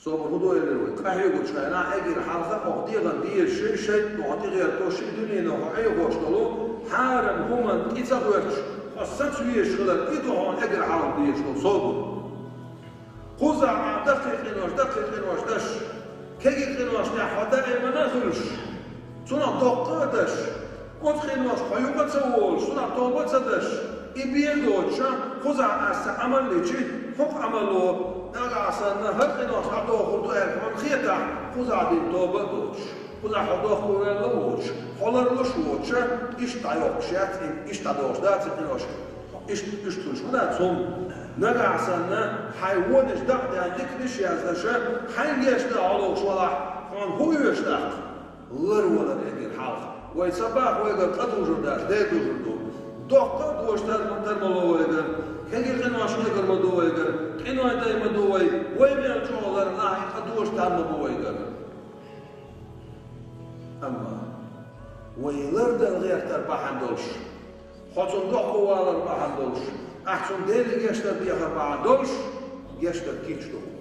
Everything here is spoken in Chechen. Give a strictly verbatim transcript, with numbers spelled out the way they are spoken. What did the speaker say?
Собар хӀун ду элира вай? Къахьегучу хенахь эггара хьалха хьох дегӀан дезаш шайтӀа хьо тӀегӀерташ, дуьненан хьо Ӏехош долу хьарам хӀуманна тӀе ца гӀоьрташ, хьо саца везаш хилар, и ду хьуна эггара хьалха дезаш долу собар. Кхузахь а даккхий къинош, даккхий къинош даш, кегий къиношна тӀехь хьо даимана а хуьлуш, цунах доккха а даш, оцу къиношна хьо юкъа а ца волуш, цунах тоба а ца даш, и бен доцуша, кхузахь аса Ӏамал йичи, хӀокху Ӏамало, нагахь санна, хӀара къинош дӀадохур ду аьлла хьуна хетахь, кхузахь дина тоба а доцуш, кхузахь хьо дохко ваьлла а воцуш, хьо ларлуш а воцуша, иштта дӀайоккхуш яц, иштта дӀадохуш дац и къинош. Иштта, иштта хуьлуш ма дац хӀума. Нагахь санна, хьайн вонаш дакъа даьлла диканаш а яздеш, хьайн гешна хьо лохуш валахь, хьуна хӀун оьшу тӀаккха? Ларвалар эггара хьалха. Вай ца боху вайгара къа дужур дац, дей дужур ду. Доккха а дош тар-, тар ма ло вайгара. Кегий къинош эгар ма ду вайгара. Къиной дай ма ду вай. Вай мел чӀогӀа ларлахь, и къа дош тар ма бу вайгара. Амма вай лардан гӀертар бахьана долуш, хьо цунна дохко валар бахьана долуш, ахь цунна Деле гечдар дехар бахьана долуш, гечдар кийча ду хьуна.